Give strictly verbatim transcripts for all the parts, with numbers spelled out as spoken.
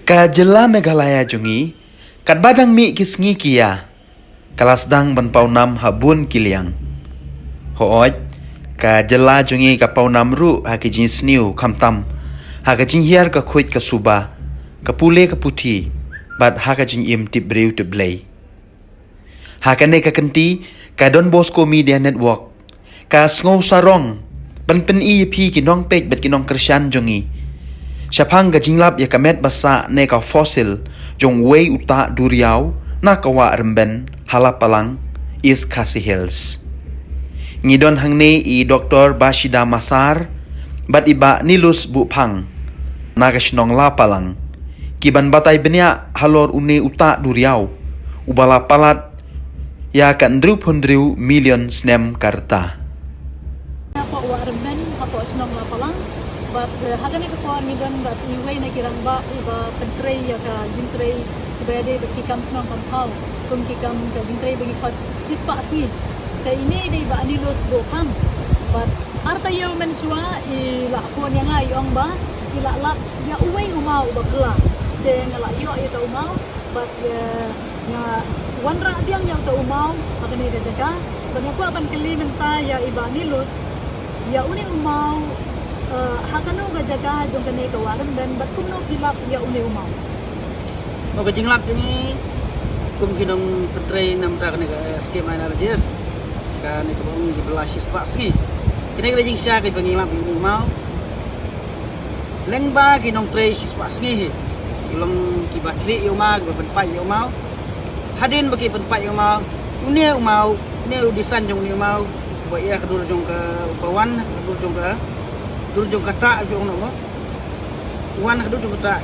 Ka jylla Meghalaya jong ngi, katba dang mih ki sngi ki ïa, ka la sdang ban paw nam ha bun ki liang. Hooid, ka jylla jong ngi ka paw nam ruh ha ki jingsniew khamtam ha ka jinghiar ka khuid ka suba, ka pule ka puthi, bad ha ka jingim tip briew tip Blei. Ha kane ka kynti, ka Don Bosco Media Network ka sngew sarong ban pyni ïa phi ki nongpeit bad ki nongkyrshan jong ngi shaphang ka jinglap ïa ka met ba sah ne ka fossil jong uwei u tah duriaw na ka wah Rymben ha Lapalang, East Khasi Hills. Ngi don hangne i Doktor Bashida Massar bad i Bah Nilus Buhphang na ka shnong Lapalang, ki ban batai bniah halor une u tah duriaw uba la palat ïa ka hynriewphew hynriew million snem ka rta. Hapoh wah Rymben, hapoh shnong Lapalang, bad, eh, ha kane ka por ngi don bad iwei na ki rangbah iba pyntrei ïa ka jingtrei kiba ïadei bad ki kam shnong kam thaw, kum ki kam ka jingtrei ba ngi khot shispah sngi. Te ine i dei i Bah Nilus Buhphang. Bad ar taïew mynshuwa i la phone ïa nga, i ong ba i la lap ïa uwei u maw uba phylla. Te nga la ïoh ïa uta u maw bad ïa nga wanrah biang ïa uta u maw ha kane ka jaka. Bad nga kwah ban kylli mynta ïa i Bah Nilus, ïa une u maw, eh, ha kano ka jaka jong kane ka wah Rymben bad kumno phi lap ïa une u maw? Mo, ka jinglap jong ngi kum ki nongpyntrei namar kane ka, eh, skim I N R D S, kane kaba ong ki phylla shispah sngi. Kane ka dei jingshai kaba ngi lap ïa une u maw. Lyngba ki nongtrei shispah sngi hi, ki long kiba thli ïa u maw, kiba pynpait ïa u maw. Hadien ba ki pynpait ïa u maw, une u maw, une u design jong une u maw, ba ïa ka dur jong ka, ba wan ka dur jong ka, dur jong ka tah jong u maw. Wan ka dur jong ka tah.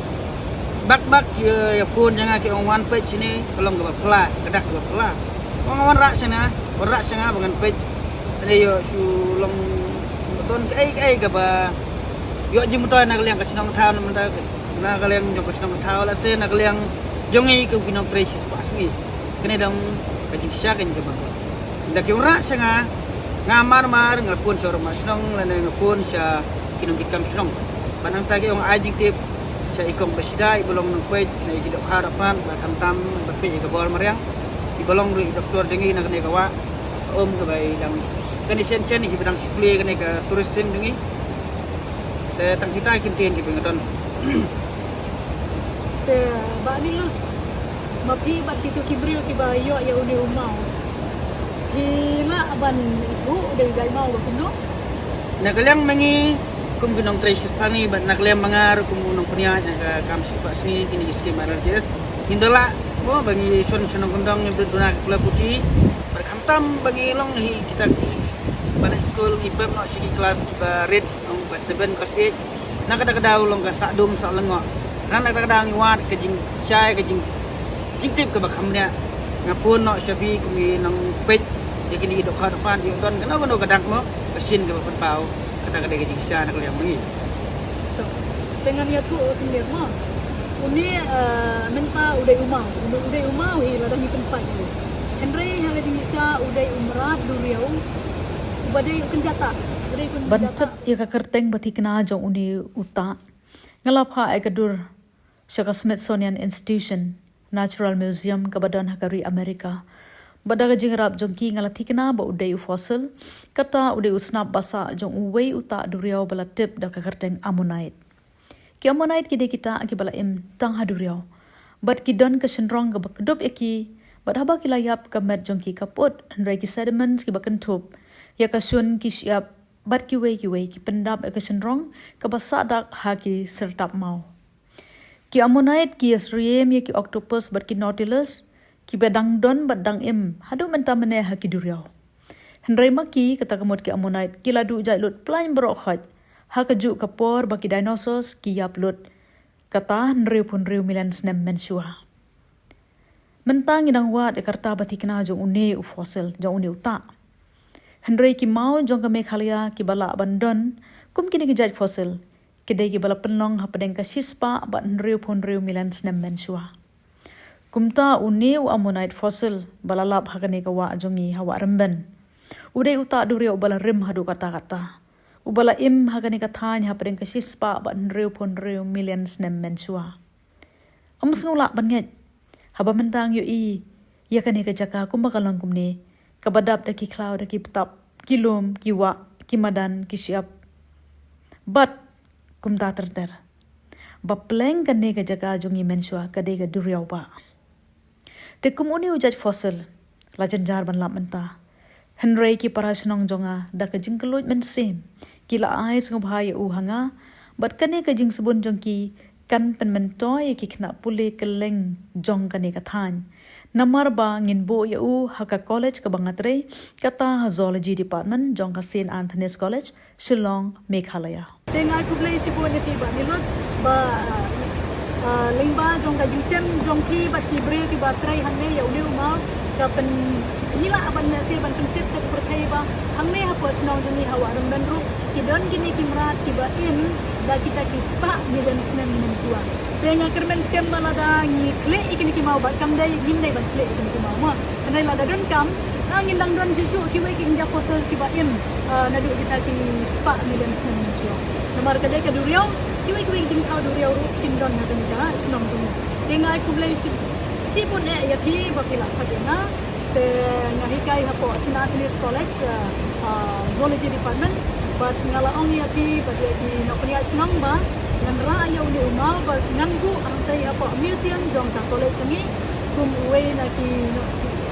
Bak bak ïa, ïa phone jong nga ki ong wan peit shane, ka long kaba phylla, ka dak kaba phylla. Ong wanrah shane, wanrah shane ba ngan peit. Ane ïoh shu long don kaei kaei kaba ïoh jingmyntoi na ka liang ka shnong thaw, na mynta na ka liang jong ka shnong thaw, lehse na ka liang jong ngi kum ki nongtrei shispah sngi. Kane dang ka jingshai ka jingkyrmen. Ynda ki wanrah sha nga, nga mar mar nga phone sha u rangbah shnong lane nga phone sha ki nongkitkam shnong. Bad nangta ki ong ai jingtip sha i Kong Bashida iba long nongpeit na i ki dohkha dohpad, bad khamtam ba peit ïa ka bor mariang, iba long ruh i doktor jong ngi na kane ka wah. Ka um kaba i dang, kane shen shen iba dang shu plie kane ka tourism jong ngi. Te tang kita ki ktien kiba nga don. Te Bah Nilus, ma phi bad kito ki briew kiba ïoh ïa une u maw, phi lah ban ithuh u dei u jait maw ba kumno? Na ka liang ma ngi kum ki nongtrei shispah sngi bad na ka liang ma nga ruh kum u nongpynïaid na ka kam shispah sngi kine ki skim I N R D S. Ngim da lah mo ba ngi shon shnong kyndong, ngim da duna ka klep puthi. Bad khamtam ba ngi long hi kita ki ba leit skul, ngi pep noh sha ki klas kiba rit, ong klas seven, klas eight. Na kata ka daw long ka sah dum sah lyngngoh. Na kata ka daw ngi wad ka jingshai, ka jing, jingtip kaba kham bniah. Nga phone noh sha phi kum i nongpeit ïa kine ki dohkha dohpad, ïoh don kano kano ka dak mo, ka shin kaba pynpaw. Kata ka dei ka jingshai na ka liang ma ngi. To, te ngan ïathuh khyndiat mo. Une, eh, mynta u dei u maw, une u dei u maw hi lada ngi pynpait u. Hynrei ha ka jingshisha u dei u mrad duriaw uba dei u kynja tah, u dei u kynja tah. Ban tip ïa ka kyrteng ba thikna jong une u tah, nga la phah ïa ka dur sha ka Smithsonian Institution Natural Museum kaba don ha ka ri America. Bad da ka jingïarap jong ki nga la thikna ba u dei u fossil, kata u dei u snap ba sah jong uwei u tah duriaw ba la tip da ka kyrteng ammonite. Ki ammonite ki dei ki tah kiba la im tang ha duriaw. Bad ki don ka shynrong kaba kdup ïa ki, bad haba ki la ïap ka met jong ki ka put, hynrei ki sediments kiba kynthup ïa ka shun, ki shyiap bad kiwei kiwei ki pyndap ïa ka shynrong kaba sah dak ha ki syrtap maw. Ki ammonite ki ïasyriem ïa ki octopus bad ki nautilus, kiba dang don bad dang im haduh mynta mynne ha ki duriaw. Hynrei ma ki, kata ka mut ki ammonite ki la duh jait lut plain baroh khoit ha kajuh ka por ba ki dinosaurs ki ïap lut, kata hynriewphew hynriew million snem mynshuwa. Mynta ngi dang wad ïa ka rta ba thikna jong une u fossil, jong une u tah. Hynrei ki maw jong ka Meghalaya kiba lah ban don kum kine ki jait fossil, ki dei kiba la pynlong hapdeng ka shispah bad hynriewphew hynriew million snem mynshuwa. Kumta une u ammonite fossil ba la lap ha kane ka wah jong ngi ha Wah Rymben, u dei u tah duriaw uba la rim haduh katta katta, uba la im ha kane ka thaiñ hapdeng ka shispah bad hynriewphew hynriew million snem mynshuwa. Ym sngew lah ban ngeit haba mynta nga ïohi ïa kane ka jaka kumba ka long kumne, kaba dap da ki khlaw, da ki btap, ki lum, ki wah, ki madan, ki shyiap bad kumta ter ter. Ba pleng kane ka jaka jong ngi mynshuwa ka dei ka duriaw bah. Te kum une u jait fossil, la jynjar ban lap mynta. Hynrei ki para shnong jong nga da ka jingkylluid mynsiem ki la ai sngewbha ïa u ha nga, bad kane ka jingsbun jong ki kan pynmyntoi ïa ki khynnah pule kylleng jong kane ka thaiñ. Namar ba ngin buh ïa u ha ka college kaba nga trei, kata ha Zoology Department jong ka Saint Anthony's College, Shillong, Meghalaya. Te nga ai khublei shibun ïa phi Bah Nilos ba, ah, lyngba jong ka jingshem jong phi bad ki briew kiba trei hangne ïa une u maw, ka pynïaid ban lehse ban pyntip sha ka pyrthei ba hangne hapoh shnong jong ngi ha Wah Rymbin ruh ki don kine ki mrad kiba im da kita ki spah million snem mynshuwa. Te nga kyrmen skhem ba lada ngi khleh ïa kine ki maw, bad kam dei ngim dei ban khleh ïa kine ki maw mo. Hynrei lada donkam, ah, ngin dang don shuh shuh kiwei ki India fossils kiba im, ah, naduh kita ki spah million snem mynshuwa. Namar ka dei ka duriaw, kiwei kiwei ki jingthaw duriaw ruh kin don ha kane ka shnong jong ngi. Te nga ai khublei shi-, shibun eh ïa phi ba phi la khot ïa nga. Te nga hikai hapoh Saint Anthony's College, ah, ah, Zoology Department. Bad nga la ong ïa phi bad ïa ki nongpynïaid shnong ba ngan rah ïa une u maw bad ngan buh hangtei hapoh museum jong ka college jong ngi kum uwei na ki,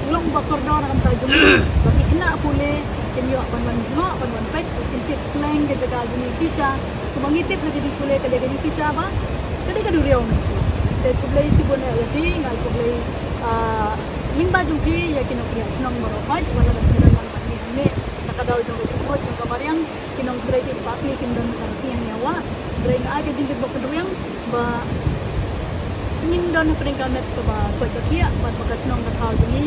u long ba kordor na ka bynta jong ngi ba ki khynnah pule kin ïoh ban wan jngoh, ban wan peit, kin tip kylleng ka jaka jong ngi shisha. Kumba ngi tip na ka jingpule ka dei ka jingshisha ba ka dei ka duriaw mynshuwa. Te khublei shibun eh ïa phi, nga ai khublei, ah, lyngba jong phi ïa ki nongpynïaid shnong baroh, bad wat la dang pyndonkam bad ngi hangne na ka daw jong ka jingmut jong ka mariang, ki nongtrei shispah sngi kin don ka sngi hangne ha Wah. Hynrei nga ai ka jingkyrpad kyrpad ba ngin don hapdeng ka met kaba koit ka khiah bad ba ka shnong ka thaw jong ngi